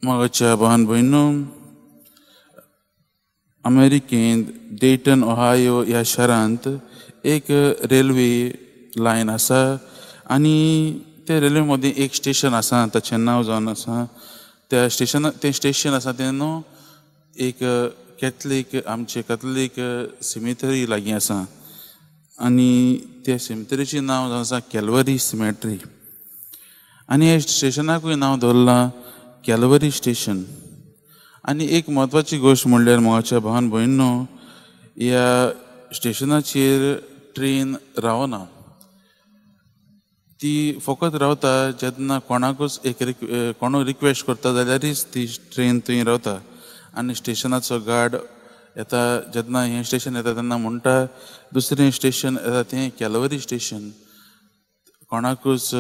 मोगाच्या भावान भयणो, अमेरिकेंत डेटन ओहायो ह्या शारांत एक रेल्वे लायन आसा आनी ते रेल्वे मदीं एक स्टेशन आसा, ताचें नांव जावन आसा त्या स्टेशना तें स्टेशन आसा तें न्हू एक कॅथलीक आमचे कॅथलीक सिमेटरी लागीं आसा आनी त्या सिमेटरीचें नांव जावन आसा कॅलवरी सिमेट्री आनी ह्या स्टेशनाकूय नांव दवरलां कॅलवरी स्टेशन. आनी एक म्हत्वाची गोश्ट म्हणल्यार मोगाच्या भावान भयणो, ह्या स्टेशनाचेर ट्रेन रावना, ती फकत रावता जेन्ना कोणाकूच एक कोणूय रिक्वेस्ट करता जाल्यारूच ती ट्रेन थंय रावता. आनी स्टेशनाचो गार्ड येता जेन्ना हें स्टेशन येता तेन्ना म्हणटा दुसरें स्टेशन येता तें कॅलवरी स्टेशन, कोणाकूच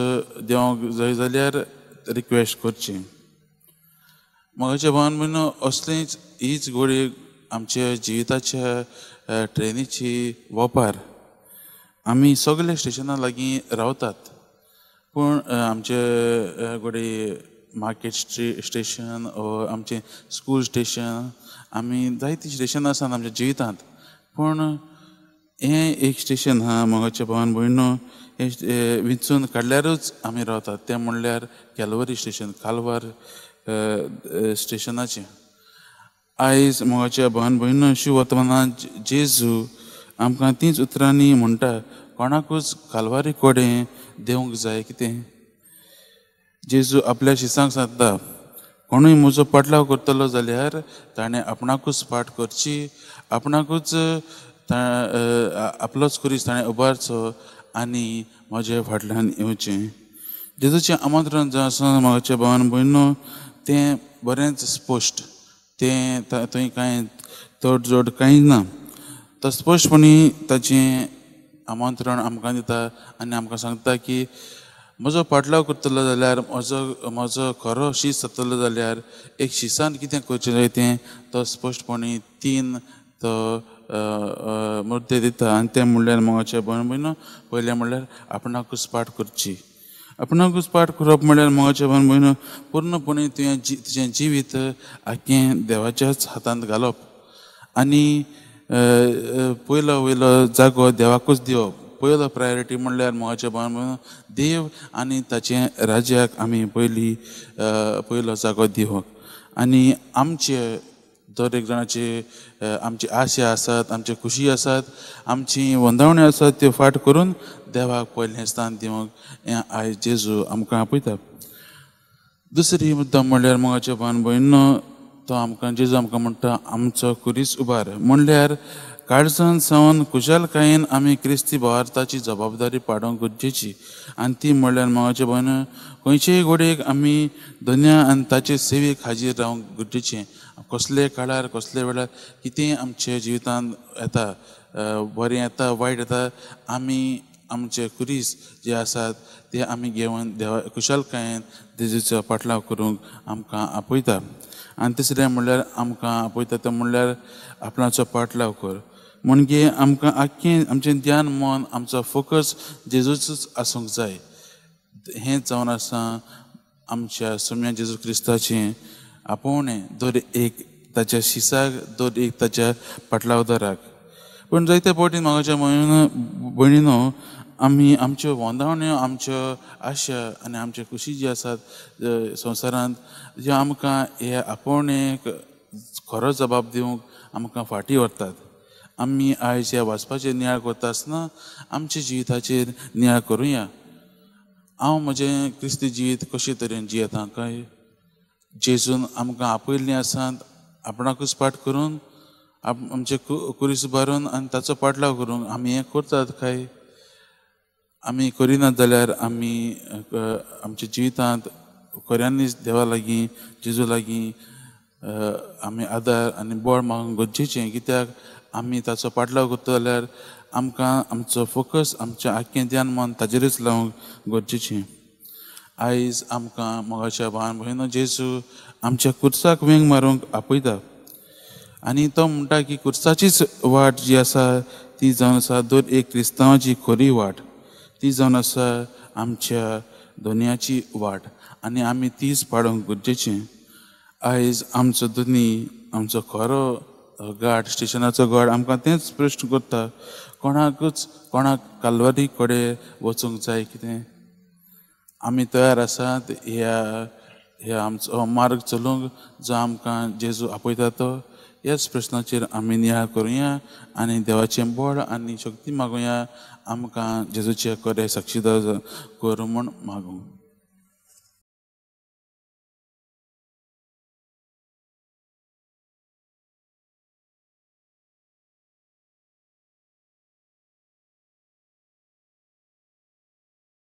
देवंक जाय जाल्यार रिक्वेस्ट करची. मोगाच्या भावान भयणो, असलीच हीच गोडी आमच्या जिविताच्या ट्रेनीची वपार. आमी सगळे स्टेशना लागीं रावतात, पूण आमचे घडये मार्केट स्टेशन वो आमचें स्कूल स्टेशन, आमी जायतीं स्टेशनां आसात आमच्या जिवितांत, पूण हें एक स्टेशन आहा मोगाच्या भावान भयणो, हें विंचून काडल्यारूच आमी रावतात, तें म्हणल्यार कॅलवरी स्टेशन, कालवार स्टेशनाचें. आयज मोगाच्या भावान भयणो, शिव वर्तमानांत जेजू आमकां तींच उतरांनी म्हणटा, कोणाकूच कालवारी कडेन देवंक जाय कितें. जेजू आपल्या शिसांक सांगता, कोणूय म्हजो पाटलाव करतलो जाल्यार ताणें आपणाकूच पाट करची, आपणाकूच आपलोच खुरीस ताणें उबारचो आनी म्हज्या फाटल्यान येवचें. जेजूचें आमंत्रण जावन आसा मोगाच्या भावान भयणो, तें बरेंच स्पश्ट, तें थंय कांय तडजोड कांय ना, तो स्पश्टपणी ताचें आमंत्रण आमकां दिता आनी आमकां सांगता की म्हजो पाटलाव करतलो जाल्यार, म्हजो खरो शीस जातलो जाल्यार एक शिसान कितें करचें जाय तें तो स्पश्टपणी तीन तो मुद्दे दिता. आनी तें म्हणल्यार मोगाच्या भावान भयणो, पयलें म्हणल्यार आपणाकूच पाट करची. आपणाकूच पाट करप म्हणल्यार मोगाच्या भावान भयणो, पूर्णपणी तुवें तुजें जिवीत आख्खें देवाच्याच हातांत घालप आनी पयलो वयलो जागो देवाकूच दिवप. पयलो प्रायोरिटी म्हणल्यार मोगाच्या भावान भयणो, देव आनी ताचें राज्याक आमी पयली पयलो जागो दिवप. आनी आमचे दर एक जाणाचे आमची आशा आसात, आमची खुशी आसात, आमची वंदावण्यो आसात, त्यो फाट करून देवाक पयलें स्थान दिवंक हें आयज जेजू आमकां आपयता. दुसरी मुद्दो म्हणल्यार मोगाच्या भावान भयणो, तो आमकां जेजू आमकां म्हणटा आमचो खुरीस उबार, म्हणल्यार काळजान सावन खुशालकायेन आमी क्रिस्ती भावार्थाची जबाबदारी पाडोवंक गरजेची. आनी ती म्हणल्यार मोगाच्या भयणो, खंयचेय घडयेक आमी धन्या आनी ताचे सेवेक हाजीर रावंक गरजेचें. कसले काळार कसले वेळार कितेंय आमच्या जिवितांत येता, बरें येता वायट येता, आमी आमचे खुरीस जे आसात ते आमी घेवन देवा खुशालकायेन जेजूचो पाटलाव करूंक आमकां आपयता. आनी तिसरें म्हणल्यार आमकां आपयता तें म्हणल्यार आपणाचो पाटलाव कर, म्हणजे आमकां आख्खें आमचें ध्यान मन आमचो फोकस जेजूचोच आसूंक जाय. हें जावन आसा आमच्या सोम्या जेजू क्रिस्ताचें आपोवणें दर एक ताच्या शिसाक, दर एक ताच्या पाटलावदाराक. पूण जायते फावटी मोगाच्या भयणीनो, आमी आमच्यो वंदावण्यो, आमच्यो आशा आनी आमच्यो खुशी जी आसात संवसारांत, ज्यो आमकां हे आपोवणेक खरो जबाब दिवंक आमकां फाटीं व्हरतात. आमी आयज ह्या वाचपाचेर नियाळ करता आसतना आमच्या जिविताचेर नियाळ करुया. हांव म्हजें क्रिस्ती जिवीत कशे तरेन जियेता काय? जेजून आमकां आपयल्लीं आसात आपणाकूच पाट करून, आमचे खुरीस उबारून आनी ताचो पाटलाव करूंक आमी हें करतात काय? आमी करिनात जाल्यार आमी आमच्या जिवितांत खऱ्यांनीच देवा लागीं, जेजू लागीं आमी आदार आनी बळ मागूंक गरजेचें. कित्याक आमी ताचो पाटलाव करता जाल्यार आमकां आमचो फोकस, आमचें आख्खें ध्यान मन ताचेरूच लावंक गरजेचें. आयज आमकां मोगाच्या भावान भयणो, जेजू आमच्या खुर्साक वेंग मारूंक आपयता आनी तो म्हणटा की खुर्साचीच वाट जी आसा ती जावन आसा दर एक क्रिस्तांवाची खरी वाट, ती जावन आसा आमच्या दोनयाची वाट आनी आमी तीच पाडूंक गरजेचें. आयज आमचो धनी, आमचो खरो गार्ड, स्टेशनाचो गार्ड आमकां तेंच प्रश्न करता, कोणाकूच कोणाक कालवारी कडेन वचूंक जाय कितें? आमी तयार आसात ह्या ह्या आमचो मार्ग चलूंक जो आमकां जेजू आपयता तो? ह्याच प्रश्नाचेर आमी नियाळ करुया आनी देवाचें बळ आनी शक्ती मागुया आमकां जेजूचे खरे साक्षीदार करूं म्हूण मागूं.